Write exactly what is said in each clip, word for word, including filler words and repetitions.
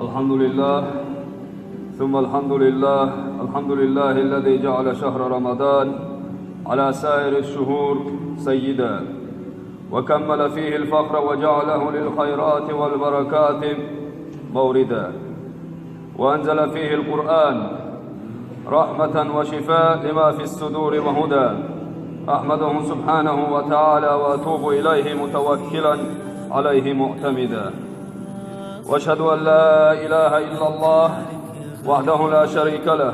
الحمد لله، ثم الحمد لله. الحمد لله الذي جعل شهر رمضان على سائر الشهور سيدا، وكمل فيه الفخر وجعله للخيرات والبركات موردا، وأنزل فيه القرآن رحمة وشفاء لما في الصدور وهدى. أحمده سبحانه وتعالى وأتوب إليه متوكلا عليه معتمدا. وأشهد أن لا إله إلا الله وحده لا شريك له،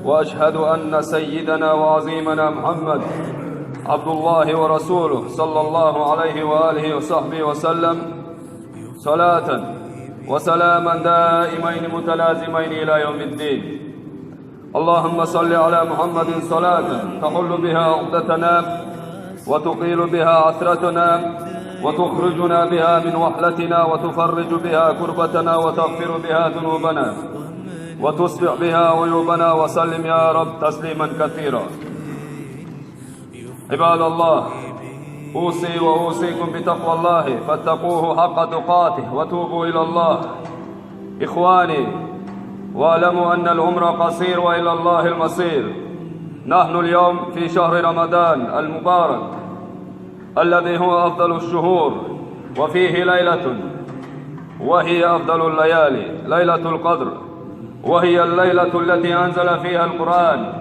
وأشهد أن سيدنا وعظيمنا محمد عبد الله ورسوله، صلى الله عليه وآله وصحبه وسلم، صلاة وسلاما دائمين متلازمين إلى يوم الدين. اللهم صل على محمد صلاة تحل بها عقدتنا وتقيل بها عثرتنا وتخرجنا بها من وحلتنا وتفرج بها كربتنا وتغفر بها ذنوبنا وتصلح بها عيوبنا، وسلم يا رب تسليما كثيرا. عباد الله، أوصي وأوصيكم بتقوى الله، فاتقوه حق تقاته وتوبوا إلى الله. إخواني، واعلموا أن العمر قصير وإلى الله المصير. نحن اليوم في شهر رمضان المبارك الذي هو أفضل الشهور، وفيه ليلة وهي أفضل الليالي، ليلة القدر، وهي الليلة التي أنزل فيها القرآن،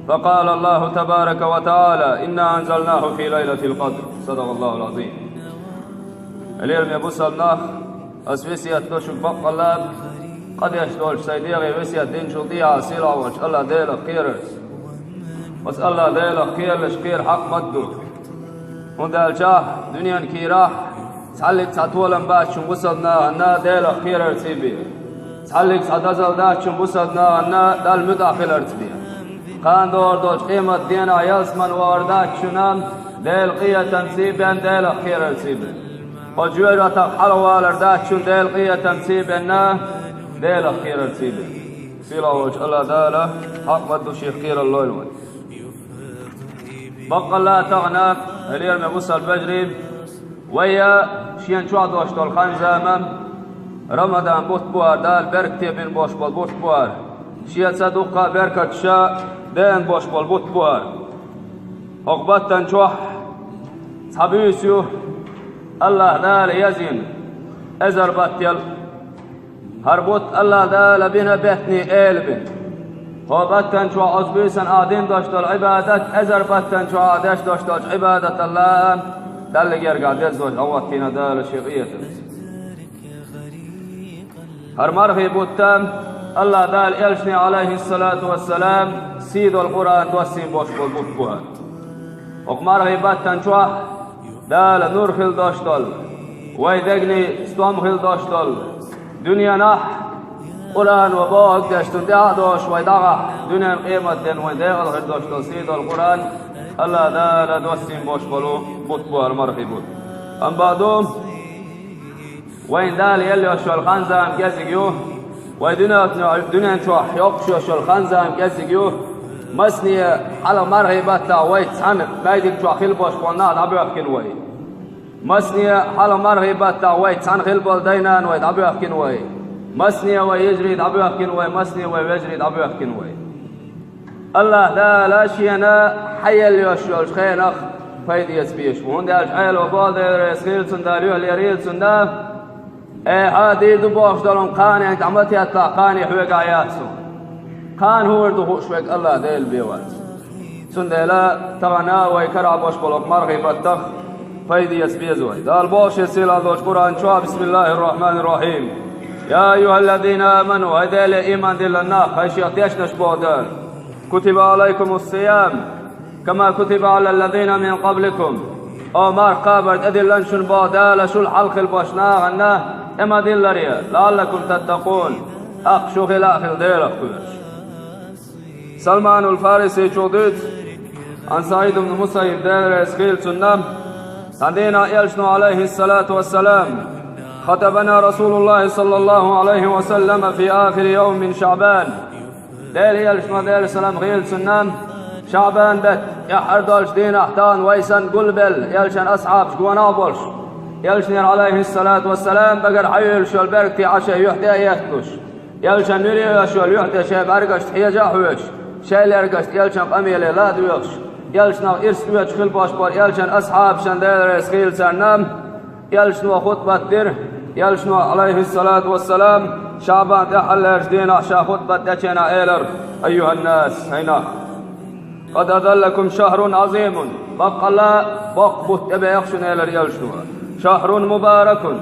فقال الله تبارك وتعالى: إنا أنزلناه في ليلة القدر. صدق الله العظيم. Лераме бусалба нах, ас весет до шуга баккъалла, къадеш долча сай дегӀе весет динчул тӀехьа сийлахь волча АллахӀ Делах кхерарца. Ас АллахӀ Делах кхералаш кхера хьакъ ма ду. ХӀунда аьлча дуьнен кийрахь цхьаллиг цхьа толам бац шун бусалба нахана Делах кхерарца бен. Цхьаллиг цхьа дозал дац шун бусалба нахана Далла муьтӀахь хиларца бен. Кхана догӀур долча къематденахь ялсмала вахар дац шуна Делан къинхетамца бен, Делах кхерарца бен. Кхо жоьжахатех хьалхавалар дац шуна Делан къинхетамца бен, Делах кхерарца бен. Сийлахь волча АллахӀ Дала хьакъ ма ду Шех кхерар лойла вай. Баккъалла тахана, лераме бусалба вежарий, вай шена чохь дош долу хан-зама Рамадан бутт бу хӀара, Дала беркате бина бош болу бутт бу хӀара. Шеца дуккха а беркаташ деана бош болу бутт бу хӀара. ХӀокху баттана чохь цхьа буьйса ю, АллахӀ Дала язйина, эзар баттал. ХӀара бутт АллахӀ Дала бина беттанийн эла бина. ХӀокху баттана чохь оцу буьйсанна ахь дина дош долу Ӏибадат, эзар баттана чохь ахь деш дош долчу Ӏибадаталла Далла гергахь деза дош дӀахӀоттийна Дала Шен къинхетамца. ХӀара мархий бутт АллахӀ Дала элчане, Ӏалайхиссалату вассалам, сий долу Къуръан доссийна бош болу бутт бу хӀара. ХӀокху мархий баттана чохь Дала нур хила дош долу, вай дегнийн стом хила дош долу, дуьненахь Къуръано бохург деш, цунна тӀаьхьа а долуш вай дӀагӀахь, дуьненан къематденна вайн декъала хир дош долу сий долу Къуръан АллахӀ Дала доссийна бош болу бутт бу хӀара мархий бутт. Амма бакъду, вайна Дала елла йолуш йолу хан-зама кӀезиг ю, вай дуьнен, дуьнен чохь йоккхуш йолуш йолу хан-зама кӀезиг ю, масане хьалха мархий баттахь вайца цхьаьна майдиг чохь хила бош болу нах дӀабоьхкина вай. Масане хьалха мархий баттахь вайца цхьаьна хила болу дай-нана вай дӀабоьхкина вай. Масане вай йижарий дӀабоьхкина вай, масане вай вежарий дӀабоьхкина вай. АллахӀ Дала Шена хьаелла йолуш йолчу хенах пайда эца безаш ву. ХӀунда аьлча Ӏело боху, Дела реза хила цунна, Дала юьхь лерийла цунна, эхьа дийр ду бохуш долу кхане тӀе ма теттахь, кхане хьоьгахь яц хьуна. Кхана хӀора ду хууш верг АллахӀ Дела бен вац. Цундела тахана вай карахь бош болу мархий баттах пайда эца беза вай. Дала боху Шен сийлахь долчу Къуръан чохь: بسم الله الرحمن الرحيم. يا أيها الذين آمنوا, хӀай Деле иман диллина нах, хӀай Шех дешнаш боху Дала. كتب عليكم الصيام كما كتب على الذين من قبلكم. О, марха кхабар тӀедиллина шуна боху Дала, шул хьалха хилла болчу нахана тӀе ма-диллара, لعلكم تتقون, тӀаккха шу хила а хила Делах кхоьруш. Салманул Фарисичо дуьйцу, Ӏан СаӀид ибн Мусаййиб, Дела реза хила цунна, цхьана дийнахь элчано, Ӏалайхиссалату вассалам, خطبنا رسول الله صلى الله عليه وسلم في آخر يوم من شعبان. Делан элчано, Делера салам хила цунна, ШаӀбан беттан тӀаьххьара долчу дийнахь тахана вай санна гулбелла, элчан асхьабаш гонах а болуш, Элчанера, Ӏалайхиссалату вассалам, багара хьайоьллуш йолу беркате Ӏа шайн юьхь тӀе а етталуш, Элчанна нуьре йоьллуш йолу юьхь тӀе шайн бӀаьргашна хьежа а хьоьжуш, шайн лергашна Элчанан къамеле ла а доьхуш, Элчанах ирс оьцуш хила болуш болу Элчанан асхьабашна, Дела реза хийла царна, Элчано хутбат дира. Элчано, Ӏалайхиссалату вассалам, ШаӀбан тӀаьххьалерчу дийнахь ша хутбат дечу хенахь элира: «Айюханнас, хӀай нах! Къад азаллакум шахрун Ӏазимун, баккъалла боккха бутт тӀебеха шуна», — элира Элчано. «Шахрун мубаракун,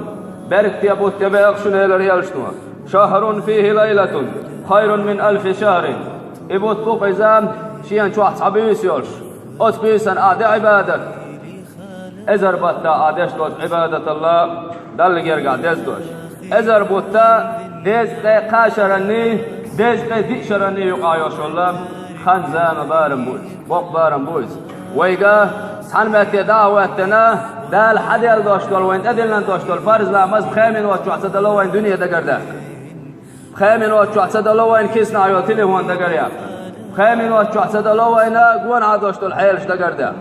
беркате бутт тӀебеха шуна», — элира Элчано. «Шахрун фихи лайлатун хайрун мин алфи шахрин». И бутт бу-кх иза, шена чохь цхьа буьйса йолуш. Оцу буьйсанна ахь де Ӏибадат, эзар баттахь ахь деш долчу Ӏибадаталла Далла гергахь деза долуш. Эзар бутт дезткъе кхаа шаранний, дезткъе диъ шаранний юкъахь йолуш йолу хан-зама барам бу иза, боккха барам бу иза. Вайга цхьана метте дӀа а хӀоьттина, Дала хьаделла долуш долу, вайна тӀедиллина долуш долу фарз ламаз пхи минот чохь ца дало вайна дуьне дагардаьккха. Пхи минот чохь ца дало вайна киснахь йолу телефон дагаръяккха. Пхи минот чохь ца дало вайна гонахь долуш долу хьелаш дагардаьккха.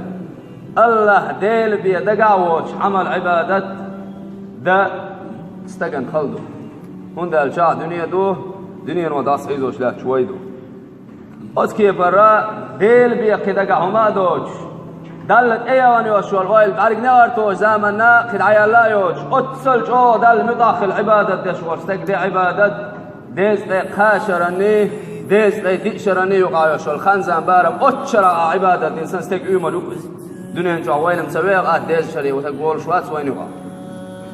АллахӀ Дела бен дагахь воцуш Ӏамал-Ӏибадат дан стагана хала ду. ХӀунда аьлча дуьне ду, дуьнено дӀасахьийзош лаьтташ вай ду. Оцу кепара Дела бен кхин дагахь хӀума а доцуш, Далла тӀеяхана йолуш йолу ойла бӀаьрг неӀартточу заманна кхин дӀаяьлла а йоцуш, оццул чӀогӀа Далла муьтӀахь хила Ӏибадат деш волу стаг де Ӏибадат, дезткъе кхаа шаранний, дезткъе диъ шаранний юкъахь йолуш йолу хан-зама барам, оццу шарахь ахь Ӏибадат дина санна стеган уьйр ю иза. Дуьнен чохь вайна ца веха ахь деза шаре, вай стаг волуш вац вайна юкъахь.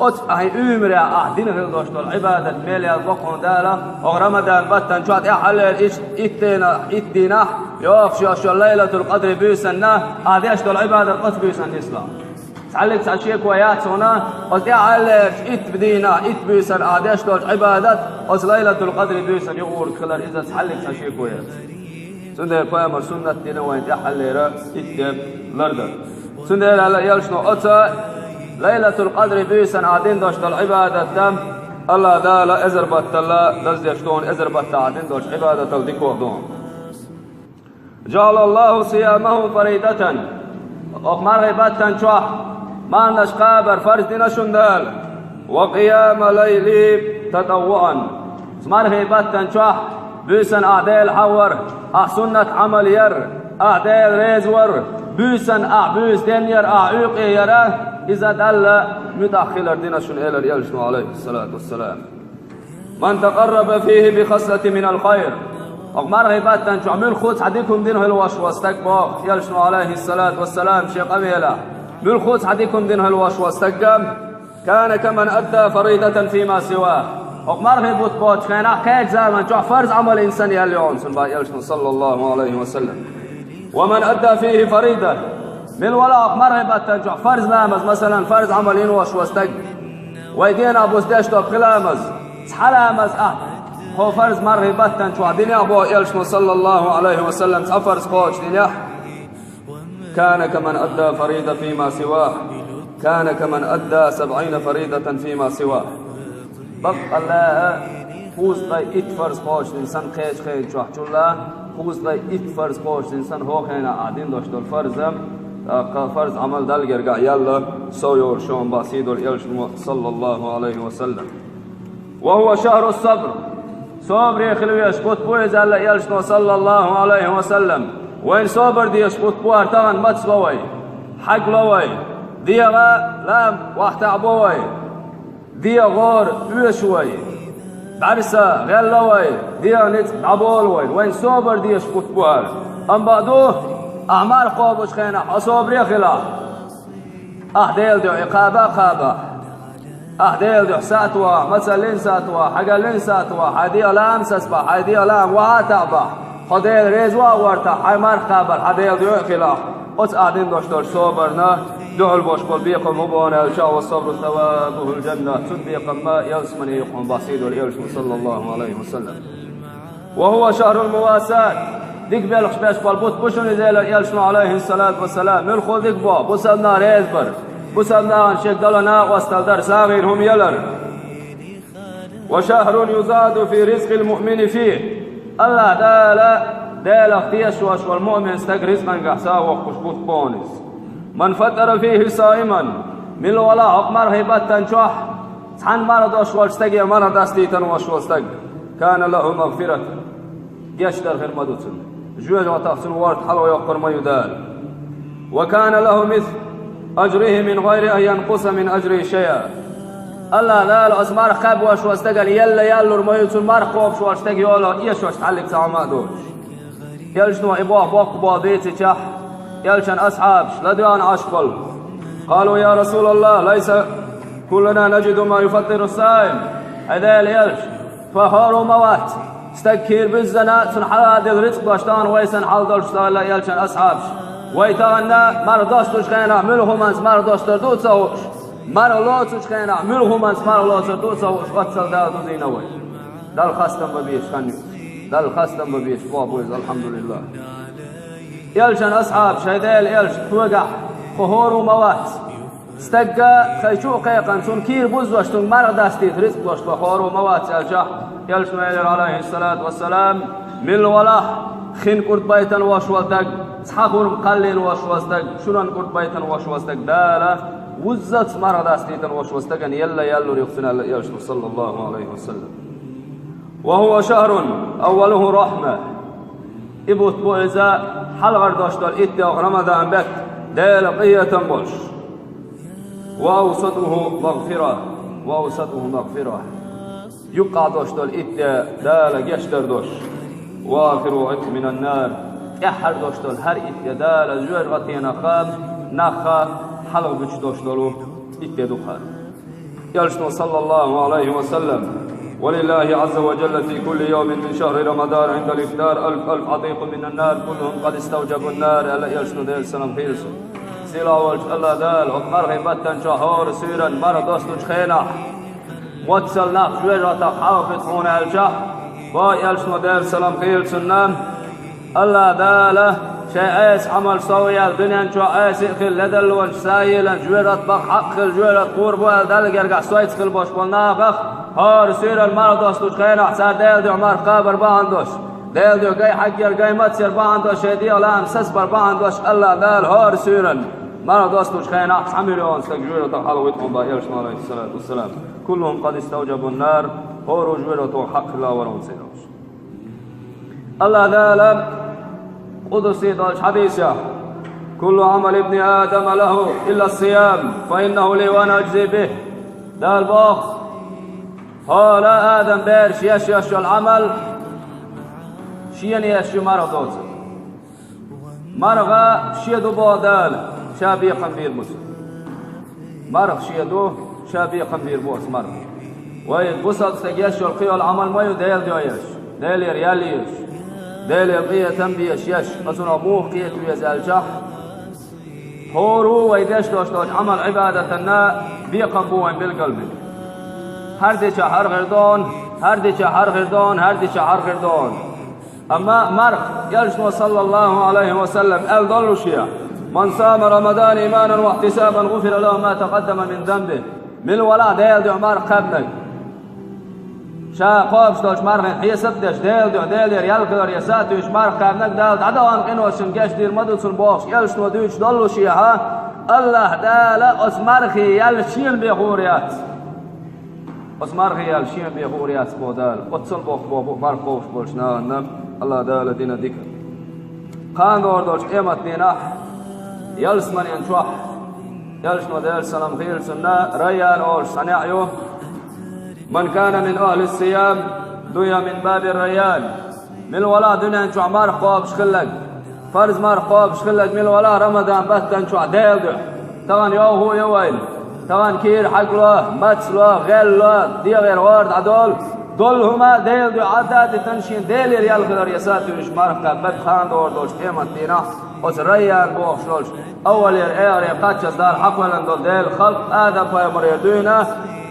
Оцу ахьа уьймарехь ахь дина хила долуш долу Ӏибадат мел ял боккъон Дала, оха Рамадан баттан чохь тӀаьххьаллера итт дийнахь, итт дийнахь, йохуш йолуш йолу Лайлатул-Къадри буьйсанна ахь деш долу Ӏибадат оцу буьйсанна нисло. Цхьаллиг цхьа шеко яц хьуна, оцу тӀаьххьаллерчу итт дийнахь, итт буьйсанна ахь деш долчу Ӏибадат оцу Лайлатул-Къадри буьйсанна юкъург хилар, иза цхьаллиг цхьа шеко яц. Цундела пайхамар суннат дина вайн тӀаьххьаллера итт де лардан. Цундела аьлла Элчано, оцу Лайлатул-Къадри буьйсанна ахь дина долуш долу Ӏибадат дан, АллахӀ Дала эзар батталла даздеш ду хьуна, эзар баттахь ахь дина долчу Ӏибадатал дикох ду хьуна. «ЖаӀалаллаху сиямаху фаридатан». Оха мархий баттан чохь марханаш кхабар фарз дина шуна Дала. «Ва къияма лайли татаввуан». Мархий баттан чохь буьйсанна ахь Дела хьахор, ахь суннат Ӏамал яр, ахь Дела реза вар, буьйсанна ахь буьйса денъяр, ахь Ӏуьйкъе яр, иза Далла муьтӀахь хилар дина шуна, элира Элчано, Ӏалайхиссалату вассалам. «Ман такъарраба фихи бихаслатин минал хайр». Оха мархий баттан чохь муьлхха а цхьа дика хӀума дина хила вош волу стаг боху Элчано, Ӏалайхиссалату вассалам, шен къамелехь. Муьлхха а цхьа дика хӀума дина хила вош волу стаг «Кана каман адда фаридатан фима сивах». Оха мархий бутт боцучу хенахь кхечу заман чохь фарз Ӏамал йина санна яьлла йогӀу цунна боху Элчано, саллаллаху Ӏалайхи ва саллам. «Ва ман адда фихи фарида». Мила вала оха мархий баттан чохь фарз ламаз, масалан, фарз Ӏамал йина вош волу стаг. Вай дийнахь буса деш долу пхи ламаз, цхьа ламаз ахь хьо фарз мархий баттан чохь динехь боху Элчано, саллаллаху Ӏалайхи ва саллам, цхьа фарз кхочушдинехь. «Кана каман адда фарида фима сивах. Кана каман адда сабъина фаридатан фима сивах». Баккъалла а, кхузткъе итт фарз кхочушдина санна кхечу хенан чохь чулла, кхузткъе итт фарз кхочушдина санна хӀокху хенахь ахь дина долуш долу фарз, тӀаккха фарз Ӏамал Далла гергахь яьлла сов йолуш ю боху сийдолу Элчано, саллаллаху Ӏалайхи ва саллам. «Ва хӀува шахру сабр». Собаре хила везаш бутт бу иза, аьлла Элчано, саллаллаху Ӏалайхи ва саллам. Вайна собар дезаш бутт бу хӀара тахана, маца ло вай, хьаг ло вай, дегӀан лам вахтахь бо вай, дегӀан гӀора оьшу вай, бӀаьрса гӀелла вай, дегӀан ницкъ дӀаболу вай. Вайна собар дезаш бутт бу хӀара. Амма бакъду, ахь марха кхобучу хенахь хьо собаре хилахь. Ахь Делан дуьхьа кхаба а кхабахь, ахь Делан дуьхьа сатохь, мацаллин сатохь, хьагаллин сатохь, хьайн дегӀан лам сацбахь, хьайн дегӀан лам вахьа а таӀбахь, хьо Дела реза ван а гӀортахь, хьайн марха кхабар хьан Делан дуьхьа а хилахь, оцу ахь дина долуш долчу собарна дуьхьал болуш болу бекхам хӀун бу аьлча, «Ва сабру савабухул джанна», цуьнан бекхам ялсамани ю хьуна боху сийдолу Элчано, саллаллаху Ӏалайхи ва саллам. «Ва хӀува шахрул мувасат». Дика белхаш беш болу бутт бу шуна иза, элира Элчано, Ӏалайхиссалату вассалам. Муьлхха дика боху? Бусалба нах реза бар, бусалба нахана шега дала накъосталла дар, сагӀина хӀума ялар. «Ва шахрун юзаду фи ризкъил муъмини фи». АллахӀ Дала Делах тешаш волу муъмин стаг ризкъангахь сов воккхуш бутт бу хьуна иза. «Ман фаттара фихи саиман». Мила валахь хӀокху мархий баттан чохь цхьана марха дош волчу стаге марха дастийтина вош волу стаг, кана лахӀу магфират, гечдар хир ма ду цунна. Жоьжахатах цунна ворта хьалха йоккхур ма ю Дала. Ва кана лахӀу мисл ажрихӀи мин гӀайри ан янкъуса мин ажрихӀи шайъа. АллахӀ Дала оцу марха кхаьбна вош волу стагана елла яллур ма ю цунна марха кхобуш волчу стеган йолах эшош цхьаллиг цхьа хӀума а доцуш. Элчано и боху боккха боху дийцичахь, Элчан асхьабаш ладоьгӀна Ӏаш болу. Къалу: «Я РасулаллахӀ, лайса куллуна наджиду ма юфаттиру саим». Хьай Делан Элча, тхо хӀора ма вац, стаг кийра буьззина, цунна хьалха дилла рицкъ дош тахана вай санна хьал долуш ца хилла Элчан асхьабаш. Вай тахана марха достучу хенахь муьлха хӀуманца марха достур ду а ца хууш, марха лоцучу хенахь муьлха хӀуманца марха лоцур ду а ца хууш, оццал Дала дузийна вай. Далла хастам бан безаш хан ю. Далла хастам бан безаш боху бу иза, алхьамдулиллахӀ. Элчан асхьабаш, хьай Делан Элча, тхогахь тхо хӀора ма вац. Стагга тхайн чу а кхайкхина, цунна кийра буззош, цунна марха дастийта рицкъ лош тхо хӀора ма вац аьлчахь, Элчано элира, алейхиссалату вассалам, мила валахь, хин кӀурд байтана вош волу стаг, цхьа хурма кхаллийна вош волу стаг, шунан кӀурд байтана вош волу стаг, Дала вуззалц марха дастийтина вош волу стагана елла яллур ю цунна аьлла Элчано, саллаллаху алейхи ва саллям. Ва хӀува шахӀрун аввалухӀу рахьма. И бутт бу иза, хьалхара дош долу итт де Рамадан бетт, Делан къинхетам болуш. Ва авсатухӀу магфира, ва авсатухӀу магфира. Юккъехь дош долу итт де Дала гечдар дош. Ва ахирухӀу Ӏиткъ минан нар. ТӀаьххьара дош долу хӀара итт де Дала жоьжахатенах нах хьалха буьтуш дош долу итт де ду хӀара. Элчано, саллаллаху алейхи ва саллям: «ولله عز وجل في كل يوم من شهر رمضان عند الإفطار ألف ألف عتيق من النار كلهم قد استوجبوا النار», аьлла Элчано, Делан салам хуьлда цунна. Сийлахь волчу АллахӀ Дала хӀокху мархий баттан чохь хӀора суьйранна марха достучу хенахь, моццал нах жоьжахатех хьалха буьту хьуна аьлчахь, боху Элчано, Делан салам хуьлда цунна, АллахӀ Дала шайн Ӏеса Ӏамал сов яьлла, дуьнен чохь Ӏеса а хилла, ледарлонаш са а елла, жоьжахат баха хьакъ хилла, жоьжахат кхур бу аьлла, Далла гергахь соьца хила болуш болу нахах хӀора суьйранна марха достучу хенахь цара Делан дуьхьа марха кхабар бахьана долуш, Делан дуьхьа гай хьеггар, гай мацъяр бахьана долуш, шайн дегӀан лаам сацабар бахьана долуш, АллахӀ Дала хӀора суьйранна марха достучу хенахь цхьа миллион стаг жоьжахатех хьалха вуьту хьуна боху Элчано, алейхиссалату вассалам. «كلهم قد استوجبوا النار», хӀора жоьжахатех хьакъ хилла вара хьуна церан. АллахӀ Дала къудси долчу хьадисехь: «كل عمل ابن آدم له إلا الصيام فإنه لي وأنا أجزي به». Дала боху: «ХӀора Адам бераш еш йолу Ӏамал шена еш ю, марха доцург. Марха шен ду, боху Дала, ша бекхам бийр бу цунна». Марха шен ду, ша бекхам бийр бу оцу марха. Вай бусалба стаг еш йолу кхин йолу Ӏамал ма ю Делан дуьхьа еш, Делера ял еш, Делера къинхетам беш еш, оцунах муха кхета веза аьлчахь, хӀора ву вай деш долуш долчу Ӏамал-Ӏибадатана бекхам бу вайн билгалбина. ХӀара дичахь хӀара хир ду хьуна, хӀара дичахь хӀара хир ду хьуна, хӀара дичахь хӀара хир ду хьуна. Амма марха, Элчано, саллаллаху алейхи ва саллям, аьлла доллушехь: «من صام رمضان إيمانا واحتسابا غفر له ما تقدم من ذنبه». Мила валахь Делан дуьхьа марха кхаьбнарг, ша кхобуш долчу мархина хьесап а деш, Делан дуьхьа, Делера ял хилар я са а туьйсуш марха кхаьбнарг, Дала дӀадаханчу къиношна гечдийр ма ду цунна бохуш, Элчано дуьйцуш доллушехь, АллахӀ Дала оцу мархин ял шена бен хуур яц. Оцу мархин ял шена бен хуур яц, боху Дала. Оццул боккха боху бу марха кхобуш болчу нахана АллахӀ Дала дина дика. Кхана догӀур долчу къематдийнахь ялсаманин чохь, Элчано, Делан салам хуьлда цунна, Райян олуш цхьа неӀ ю. «من كان من أهل الصيام دعي من باب الريان». Мила валахь дуьнен чохь марха кхобуш хилларг, фарз марха кхобуш хилларг мила валахь Рамадан баттан чохь Делан дуьхьа. Тахана йовха а ю вайна. Тахана кийра хьагло, мацло, гӀелло, дегӀера гӀора дӀадолу, долу хӀума Делан дуьхьа Ӏадда а дитина, шен Делера ял хилар я са а туьйсуш марха кхаьбнарг кхана догӀур долчу къематдийнахь оцу Райян бохуш долчу Аввалера, эхаре кхаччалц Дала хьакхоьллина долу Делан халкъ Адам-пайхамарера дуьйна,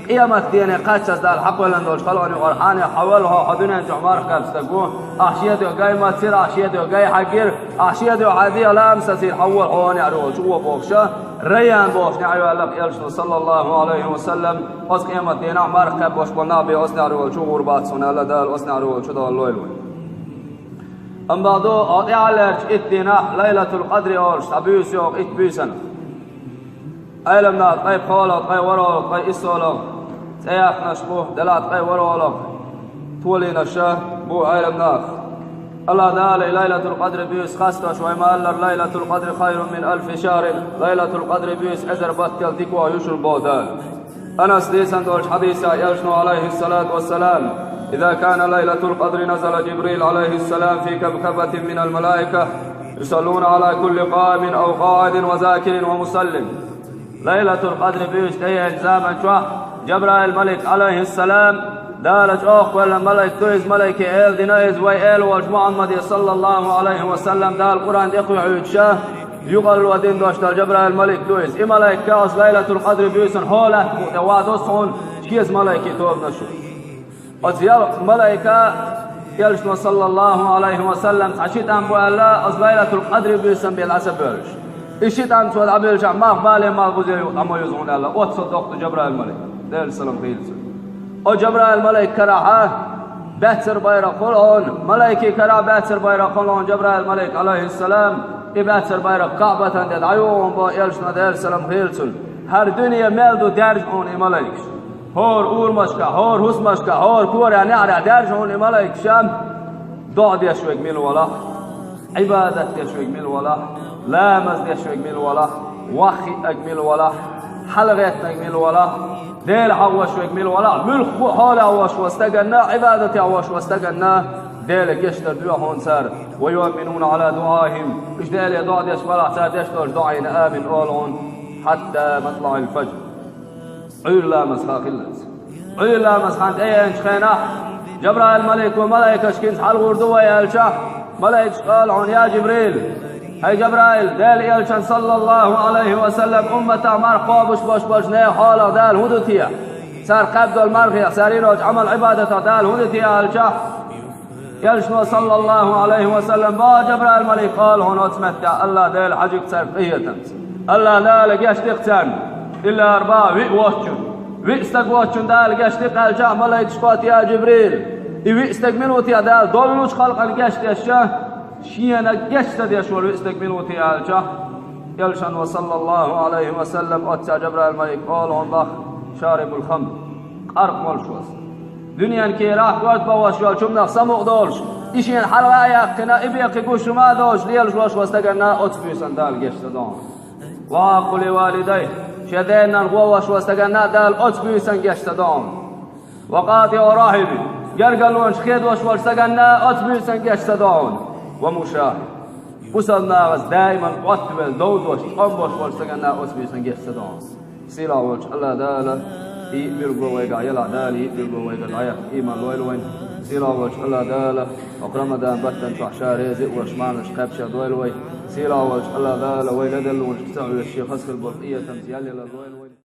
къематдене кхаччалц Дала хьакхоьллина долчу халкъана юкъара хьан а хьо валахь, хьо дуьнен чохь марха кхаьбна стаг ву, ахь шен дуьхьа гай мацира, ахь шен дуьхьа гай хьаьггира, ахь шен дуьхьа хьан дегӀан лаам сацийра, хьо валахь, хьо неӀаре волчу ву бохуша, Райян бохуш неӀ йоьллина Элчано, саллаллаху алейхи ва саллям, оцу къематдийнахь марха кхаьбна болуш болу нах бен оцу неӀаре волчу ву гӀур бац хьуна аьлла, Дала оцу неӀаре волчу дахалойла вай. Амма бакъду, хьо тӀаьхьалерчу итт дийнахь Лайлатул-Къадри олуш цхьа буьйса йогӀу итт буьйсанах. Ӏеламнаха ткъе пхоьлуш, ткъе ворхӀалгӀа, ткъе иссолгӀа цӀе яьккхинарш бу, делахь ткъе ворхӀалгӀа толийна ша бу Ӏеламнаха. Аллах Дала и Лайлатул-Къадри буьйса хестош вай ма-аллара: «Лайлатул-Къадри хайрун мин алфи шахрин». Лайлатул-Къадри буьйса эзар баттал дика ю шуна боху Дала. Анаса дийцина долчу хьадисехь элчано, Ӏалайхиссалату вассалам: «Иза кана лайлатул-къадри назала Жибрил, Ӏалайхиссалам, фи кабкабатин минал малаика, юсаллуна Ӏала кулли къаимин ав къаӀидин ва закирин ва мусаллин». Лайлатул-Къадри буьйса тӀееанчу заман чохь Жабраил-малик, Ӏалайхиссалам, Дала чӀогӀа кхоьллина малик ду иза, малике эладина иза вай эла волчу Мухьаммаде, саллаллаху Ӏалайхи ва саллам, Дала Къуръан тӀе кхоьхьуьйтуш, юкъалла дина долуш долу Жабраил-малик ду иза. И малик оцу Лайлатул-Къадри буьйсанна хьо лаьтта бу тӀе ван ду цхьаьна шен маликийн тобанаш. Оцу ялх малика, элчано, саллаллаху Ӏалайхи ва саллам, цхьа ши тӀам бу аьлла, оцу Лайлатул-Къадри буьйсанна бен дӀаса боьллуш. И ши тӀам цо дӀабуьллучохь, малх бале малх бузера юкъа дӀа ма юзу хьуна аьлла, оццул доккха ду Жабраил-малик, Делан салам хуьлда цунна. Оцу Жабраил-малик карахь баьццара байракх хуьлу хьуна, маликийн карахь баьццара байракх хуьлу хьуна Жабраил-малик, Ӏалайхиссалам, и баьццара байракх Каъбатана тӀе дӀайогӀу хьуна боху элчано, Делан салам хуьлда цунна. ХӀара дуьне мел ду даьржа хьуна и маликаш. ХӀора урамашкахь, хӀора хӀусамашкахь, хӀора корехь, неӀарехь даьржа хьуна и маликаш, доӀа деш верг мила валахь, Ӏибадат деш верг мила валахь, ламаз деш верг мила валахь, ваха хиънарг мила валахь, хьалагӀеттинарг мила валахь, Дела хьахош верг мила валахь, муьлхха а хьолехь волуш волу стаганна, Ӏибадатехь волуш волу стаганна Делан гечдар доьху хьуна цара. «Ва юъминуна Ӏала дуӀаихим», уьш Деле доӀа деш балахь, цара деш долчу доӀина амин олу хьуна, хьатта матлаӀил фажр. Ӏуьйра ламаз хан хиллалц. Ӏуьйра ламаз хан тӀееанчу хенахь, Жабраил-малико малайкашкинца хьалагӀур ду вай аьлча, малайкаша олу хьуна: «Я Жибрил, хӀай Жабраил, Делан элчан, саллаллаху Ӏалайхи ва саллам, умматах марха кхобуш болуш болчу нехан хьолах Дала хӀун ду те? Цара кхаьбна долу мархех, цара йина йолчу Ӏамал-Ӏибадатах Дала хӀун ду те?» аьлча, элчано, саллаллаху Ӏалайхи ва саллам, боху Жабраил-малик, олу хьуна оцу меттехь: «Аллах Дела хьажийла цаьрга къинхетамца. Аллах Дала гечдийла царна, илла арбаӀа, виъ воцчунна. Виъ стаг воцчунна Дала гечдийла», аьлча, малайкаш хотту: «Я Жибрил, и виъ стаг мила ву те Дала доллучу халкъана гечдеш, шена геч ца деш волу виъ стаг мила ву те?» аьлча, элчано, саллаллаху Ӏалайхи ва саллам, оццехь Жабраил-малик олу хьуна боху: «Шарибул хамр, къаркъа молуш волу». Дуьненан кийрахь корта бахош йолчу хӀуманах самукъа долуш, и шена хьалха а яьккхина, и бен кхин гуш хӀума а доцуш лелаш волуш волу стаганна оцу буьйсанна Дала геч ца до хьуна. «Ва Ӏаккъу ли валидайхи», шен ден-ненан гӀо волуш волу стаганна Дала оцу буьйсанна геч ца до хьуна. «Ва къатиӀу рахьими», гергарлонаш хедош волу стаганна оцу буьйсанна геч ца до хьуна. «Ва мушаххи», бусалба нахаца даиман оттавелла, дов дош, тӀом бош волу стаганна оцу буьйсанна геч ца до хьуна. Сийлахь волчу Аллах Дала и билгало вайгахь елахь, Дала и билгало вайгахь дӀаяккха ийман лойла вайна. Сийлахь волчу Аллах Дала хӀокху Рамадан баттана чохь Ша реза а волуш, марханаш кхаьбча дойла вай. Сийлахь волчу Аллах Дала вай ледарлонашка ца Ӏуьйсуш, Шен хаза хир болу къинхетамца ял ялар лойла вайна.